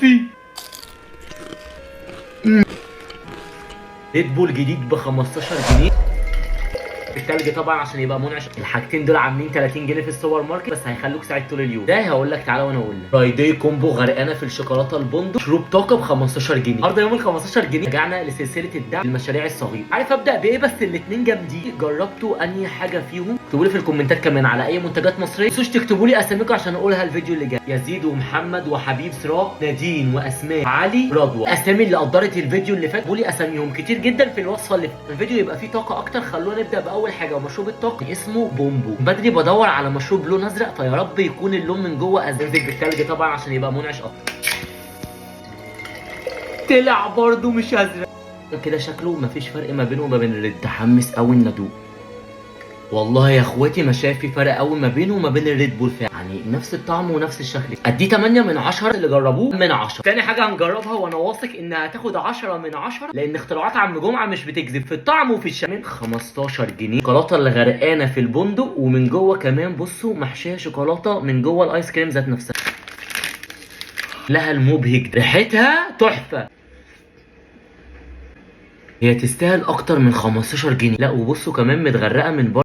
فيه. ريد بول جديد ب 15 جنيه. التلج طبعا عشان يبقى منعش. الحاجتين دول عاملين 30 جنيه في السوبر ماركت، بس هيخلوك سعيد طول اليوم. ده هقول لك تعالى وانا اقول لك. فرايداي combo غرقانة في الشوكولاتة البندق، مشروب طاقة ب 15 جنيه. النهارده يوم ال 15 جنيه رجعنا لسلسلة الدعم للمشاريع الصغيرة. عارف ابدا بايه؟ بس الاثنين جامدين. جربتوا انهي حاجة فيهم؟ اكتبوا لي في الكومنتات كمان على اي منتجات مصرية. ما تنسوش تكتبوا لي اساميكم عشان اقولها الفيديو اللي جاي. يزيد ومحمد وحبيب سراء نادين واسماء علي رضوى، اسامي اللي قدرت الفيديو اللي فات. اكتبوا لي اساميهم كتير جدا في الوصفة اللي في الفيديو يبقى فيه طاقة اكتر. خلونا نبدا باول حاجة، ومشروب الطاقة اسمه بومبو. بدري بدور على مشروب لون ازرق، فيا رب يكون اللون من جوه ازرق. انزل بالتلج طبعا عشان يبقى منعش اكتر. طلع برضه مش ازرق كده، شكله مفيش فرق ما بينه وما بين ال Red. متحمس قوي ان ادوق. والله يا اخواتي ما شايف في فرق قوي ما بينه وما بين ال Red Bull فعلا، يعني نفس الطعم ونفس الشكل. اديه 8 من 10 اللي جربوه من 10. تاني حاجة هنجربها وانا واثق انها هتاخد 10 من 10، لان اختراعات عم جمعه مش بتكذب في الطعم وفي الشكل. من 15 جنيه شوكولاتة اللي غرقانة في البندق، ومن جوه كمان بصوا محشيه شوكولاتة من جوه الايس كريم ذات نفسها. لها المبهج، ريحتها تحفة. هي تستاهل اكتر من 15 جنيه. لا وبصوا كمان متغرقه من بره.